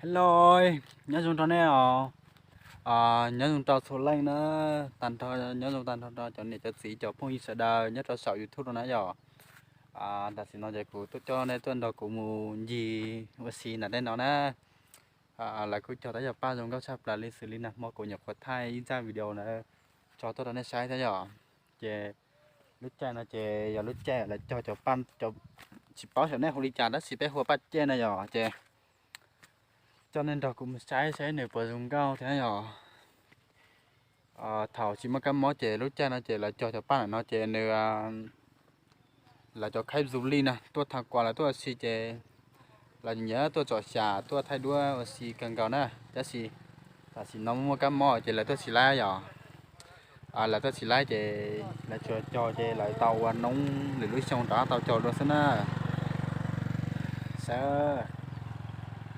Hello, nyob zoo rau nej os. Nyob zoo rau txhua leej na, tag nrho, nyob zoo tag nrho rau cov niam cov txiv cov phooj ywg sawv daws nyob rau saum YouTube rau na yom. Tam sim no ces kuv tuaj coj nej tuaj nrog kuv mus ncig ua si nram tej no na. Lawv kuj cog tab yog paj zoo nkauj tshaj plaws li, xws li nag hmo kuv nyuam qhuav thaij ib zaj video na tso tuaj rau nej saib thiab yom. Ces lub caij no ces yog lub caij lawv cog cov paj, tsis paub xyov nej hu li cas tab sis peb hu ua paj cej na yom. Ces coj nej nrog kuv mus saib saib nws puas zoo nkauj thiab yom. Thaum tsis muaj kab mob ces lub caij no ces lawv cog cov paj ntawm no ces nws, lawv cov khaib zu lij na tuaj tham kuas lawv tuaj ua si ces lawv nyiam tuaj tsom xyas tuaj thaij duab ua si kawg nkaus na. Tab sis tam sim no muaj kab mob ces lawv tuaj tsis laib yom. Lawv tuaj tsis laib ces lawv tsuas cog ces lawv tau ua noob lwm lub xyoo rov qab tau cog dua xwb na. Saib,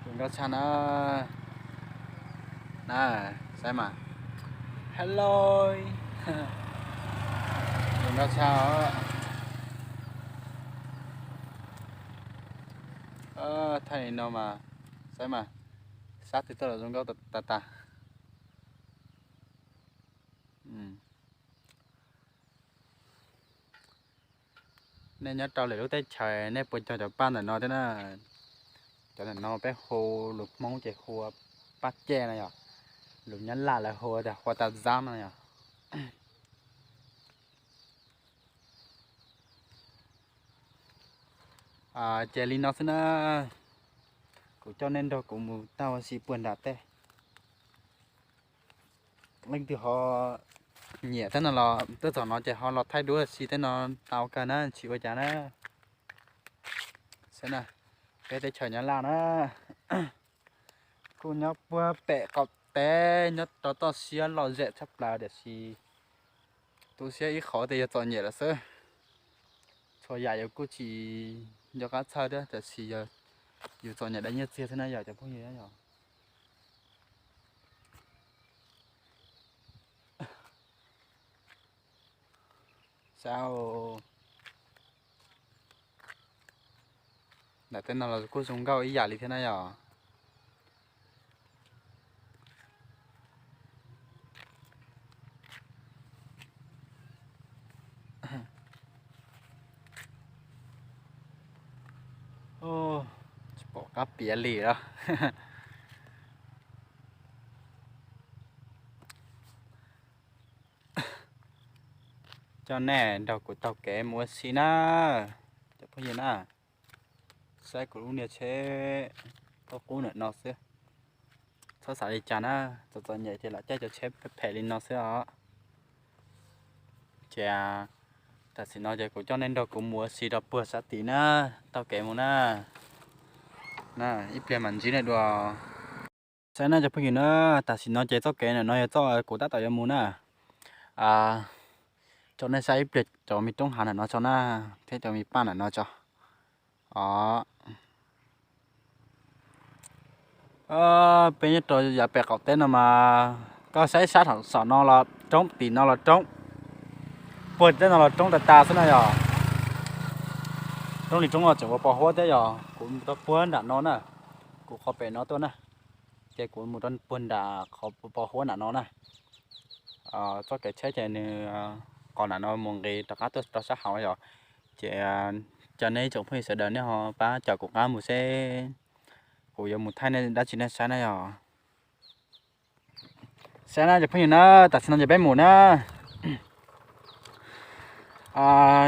zoo nkauj tshaj na. Na, saib mas. Hello. Zoo nkauj tshaj os. Thaij li no mas, saib mas, sab twg tuaj los zoo nkauj tas tas. Nej nyob rau lwm lub teb chaws nej puas cog cov paj ntawm no thiab na? Cov ntawm no peb hu, lus Hmoob ces hu ua paj cej no yom, lus Nyab Laj lawv hu tias hua ta zab no yom. Ces li no xwb na, kuv coj nej nrog kuv mus tag ua si puag nram tej. Leej twg ho nyiam tej no los tuaj txog no ces ho los thaij duab si tej no tau kawg na, tsis ua cas na. Saib na, peb teb chaws Nyab Laj na, kuj nyob puag pem qaum teb nyob rau toj siab lom zem tshaj plaws tiam sis tu siab ib qho tias yus txom nyem lawm xwb. Txhua yam yus kuj tsis nco qab txhawj thiab tiam sis yus txom nyem daim nyiaj txiag xwb na yom cov phooj ywg yom. Saib, ntawm tej no los kuj zoo nkauj ib yam li thiab na yom. Tsis pom qab piav li lawm. Coj nej nrog kuv taug kev mus ua si na, cov phooj ywg na. Saib kuv lub niag tsheb qub qub ntawm no xwb. Txhob xav li cas na, txom txom nyem ces lam caij cov tsheb phem phem li no xwb os. Ces tam sim no ces kuv coj nej nrog kuv mus ua si rau puag sab tid na, taug kev mus na. Ib pliag mam ntsib nej dua. Saib na cov phooj ywg na, tam sim no ces txoj kev ntawm no yog txoj kuv tab tom yuav mus na. Tso nej saib ib pliag cov me roob hav ntawm no tso na, thiab cov me paj ntawm no tso. Peb nyob rau yav pem qaum teb no mas koj saib sab saum no los roob, tim no los roob, puag tim no los roob tas tas xwb na yom. Roob li roob los tseem ua pos huab thiab yom. Kuv mus rau puag nram no na, kuv qhov pem no tuaj na, ces kuv mus rau puag nram qhov pos huab nram no na. Txoj kev tsheb ces nws qhov nram no mus nqis rov qab tuaj rau sab hauv yom. Ces cov nej tsoom phooj ywg sawv daws nej ho pab caum kuv qab mus seb kuv yuav mus thaij nej dab tsi nej saib na yom. Saib na cov phooj ywg na, tam sim no ces peb mus na.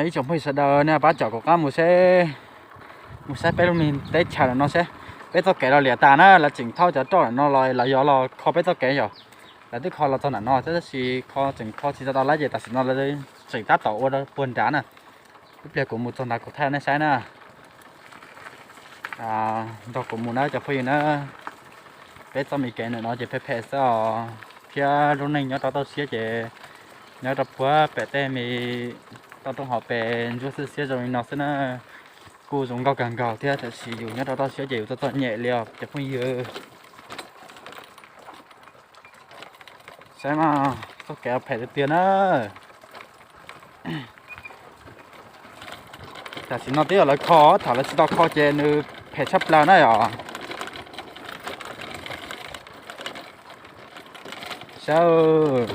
Ib tsoom phooj ywg sawv daws nej pab caum kuv qab mus seb, mus saib peb lub me teb chaws ntawm no seb. Peb txoj kev los liam tas na, lawv tseem thauj cov roj ntawm no los, lawv yuav los kho peb txoj kev yom. Lawv twb kho los txog ntawm no thiab tab sis kho tseem kho tsis tau tau lawm ces tam sim no lawv tseem tab tom ua puag nrad na. Ib pliag kuv mus txog ntawd kuv thaij nej saib na. Nrog kuv mus na cov phooj ywg na. Peb txoj me kev ntawm no ces phem phem xwb os, thiab lub neej nyob rau toj siab ces nyob rau puag pem tej me toj roob hauv pes ntsuab xwb xiab zoo li no xwb na. Kuj zoo nkauj kawg nkaus thiab tab sis yus nyob rau toj siab ces yus txom txom nyem li os cov phooj ywg. Saib mas, txoj kev phem tiag tiag na. Tam sim no twb yog lawv kho, thaum lawv tsis tau kho ces nws phem tshaj plaws na yom. Saib,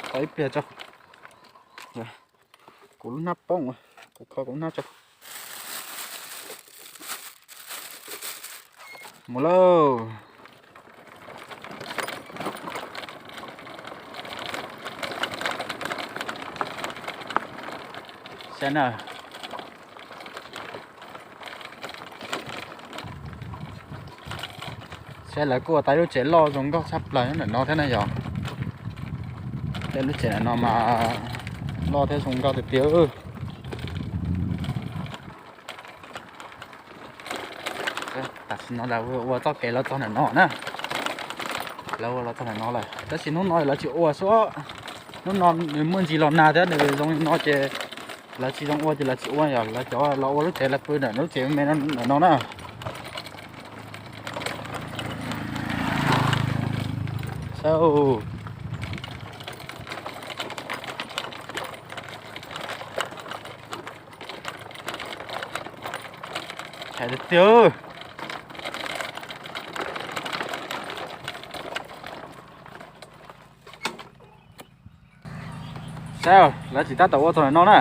tau ib pliag tso. Kuv lub hnab poob, kuv kho kuv lub hnab tso. Mus lauj. Saib na. Saib lawv kuj ua tau lub tsev loj zoo nkauj tshaj plaws nyob ntawm no thiab na yog. Tej lub tsev ntawm no mas loj thiab zoo nkauj tiag tiag. Tam sim no lawv ua txoj kev los txog ntawm no na. Lawv ua los txog ntawm no lawm, tab sis hnub no lawv tsis ua xwb. Hnub no nws muaj ntsis los nag thiab nws zoo li no ces lawv tsis zoo ua ces lawv tsis ua, yog lawv cov los ua lub tsev lawv pw ntawm lub tsev me me ntawm no na. Saib, hais tiag tiag. Saib, lawv tseem tab tom ua txog ntawm no na.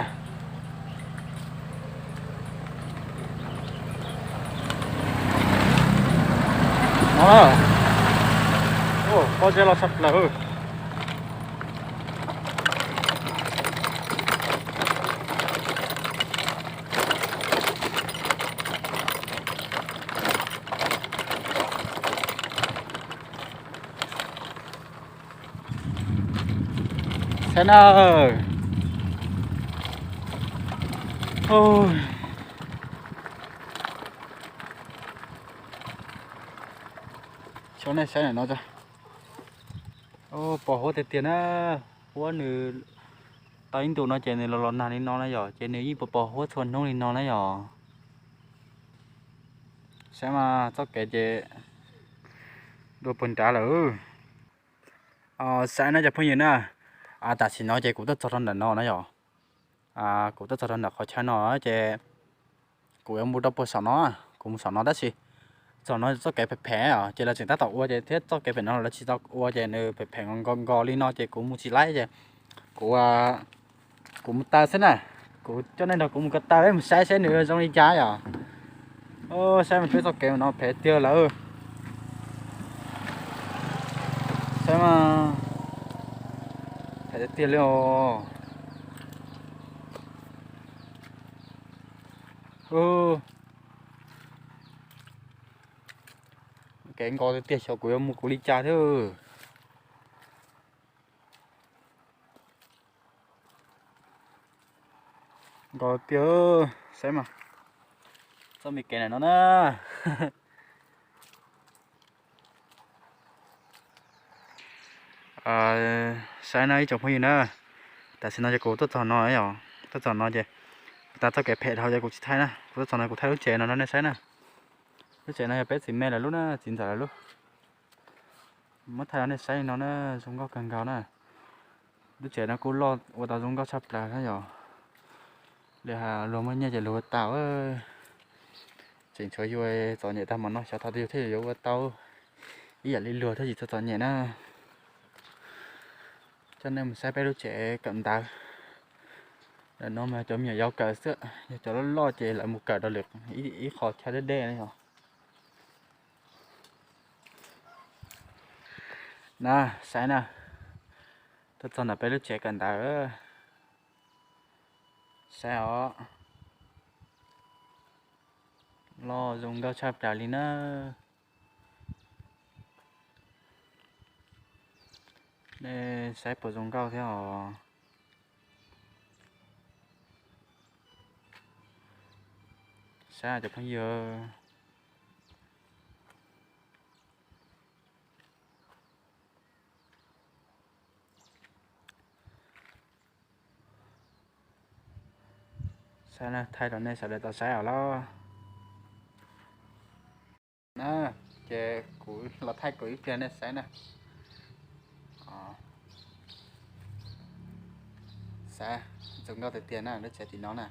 No, pob zeb loj tshaj plaws. Saib na. Tso nej saib ntawm no tso. Pos huab tiag tiag na. Huab nws tau ib ntus no ces nws los los nag li no na yom, ces nws yeej pos pos huab txhua hnub li no na yom. Saib mas txoj kev ces dua puag nrad lawm. Saib na cov phooj ywg na, tam sim no ces kuv tuaj txog rau ntawm no na yom. Kuv tuaj txog rau ntawm qhov chaw no ces kuv yuav mus rau puag saum no, kuv mus saum no tab sis txog no txoj kev phem phem os, ces lawv tseem tab tom ua ces thiab txoj kev pem no lawv tsis tau ua ces nws phem phem nkaus nkaus li no ces kuv mus tsis laib ces kuv, kuv mus taw xwb na. Kuv coj nej nrog kuv mus ko taw mus saib saib nws zoo li cas yom. Saib mas peb txoj kev no phem tiag lawm. Saib mas phem tiag li os. Kev nkaus tiag tiag, xyov kuv yuav mus kuv li cas thiab. Nkaus tiag, saib mas. Txoj me kev ntawm no na. Saib na ib tsoom phooj ywg na, tam sim no ces kuv tuaj txog no, tuaj txog no ces kuv tas txoj kev phem dhau ces kuv tsis thaij na, kuv tuaj txog no kuv thaij lub tsev no rau nej saib na. Lub tsev no yog peb txiv me lawv lub na, txiv ntxawm lawv lub. Muab thaij rau nej saib li no na, zoo nkauj kawg nkaus na. Lub tsev no kuj loj ua tau zoo nkauj tshaj plaws na yom. Li luag muaj nyiaj ces luag ua tau. Tseem tshuav yus txom nyem tag npaum no xyov thaum twg yus thiaj yuav ua tau ib yam li luag thiab tsis txom nyem na. Coj nej mus saib peb lub tsev kawm ntawv. Ntawm no mas cov me nyuam yaus kawm xwb, yog cov loj loj ces lawv mus kawm rau lwm ib qho chaw deb deb na yom. Na, saib na, tuaj txog ntawm peb lub tsev kawm ntawv. Saib os, loj zoo nkauj tshaj plaws li na. Nej saib puas zoo nkauj thiab os? Saib cov phooj ywg. Saib na, thaij rau nej sawv daws tau saib os lauj. Na, ces kuv los thaij kuv ib pliag nej saib na. Saib, zoo nkauj tiag tiag na, lub tsev tim no na.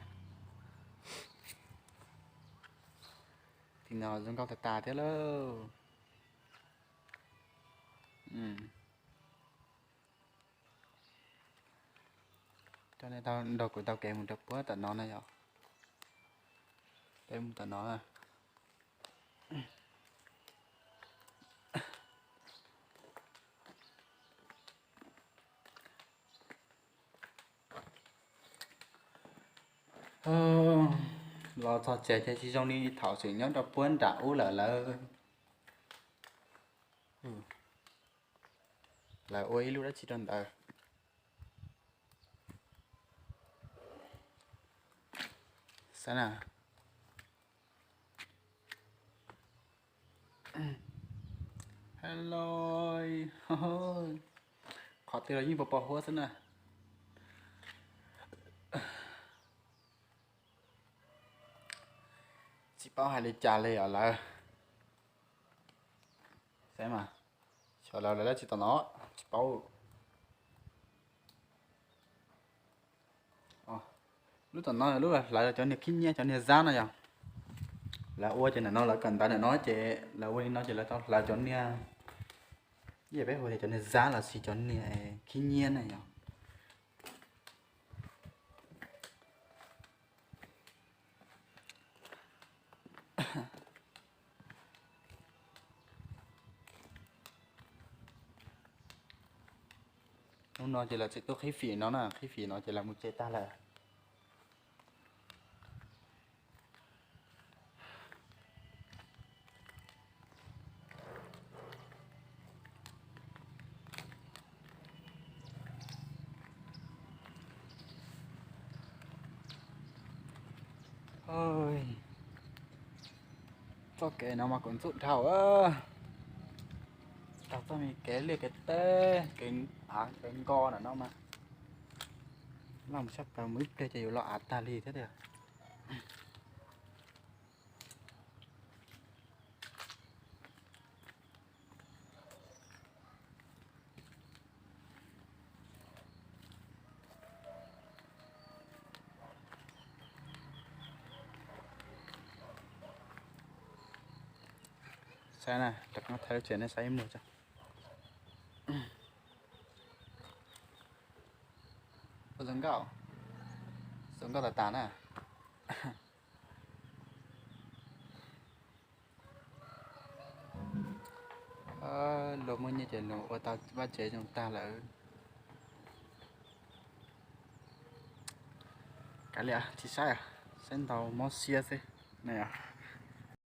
Tim no zoo nkauj tag tas thiab lauj. Coj nej nrog kuv taug kev mus rau puag tom no na yom. Peb mus tom no na. Los txog tsev ces tsis zoo li thaum tseem nyob rau puag nram ub lawm lawv. Lawv ua ib lub dab tsi rau ntawd. Xav na. Hello. Qhov twg los yeej pos pos huab xwb na. Tsis paub hais li cas li os lawv. Saib mas, xyov lawv lawv dab tsi tom no, tsis paub. Lub tom no lub hlawv cov niag khib nyiab cov niag zab no yog. Lawv ua ces ntawm no lawv kawm ntawv ntawm no ces lawv ua li no ces lawv tau hlawv cov niag, peb hu tias cov niag zab los sis cov niag khib nyiab na yog. Hnub no ces lawv tseem tuaj qhib fim no na, qhib fim no ces lawv mus tsev tag lawm. Txoj kev no mas kuv ntxub dhau. Tau txoj me kev liaj kev teb, kev av kev nkos ntawm no mas, laj mus sab plaws mus ib pliag ces yuav los av tag li thiab tiag. Saib na, rov qab thaij lub tsev nej saib ib muag tso. Ua zoo nkauj, zoo nkauj tas tas na. Luag muaj nyiaj ces luag ua tau vaj tsev zoo tag lawm. Kav liam tsis saib, saib ntau mob siab xwb ne.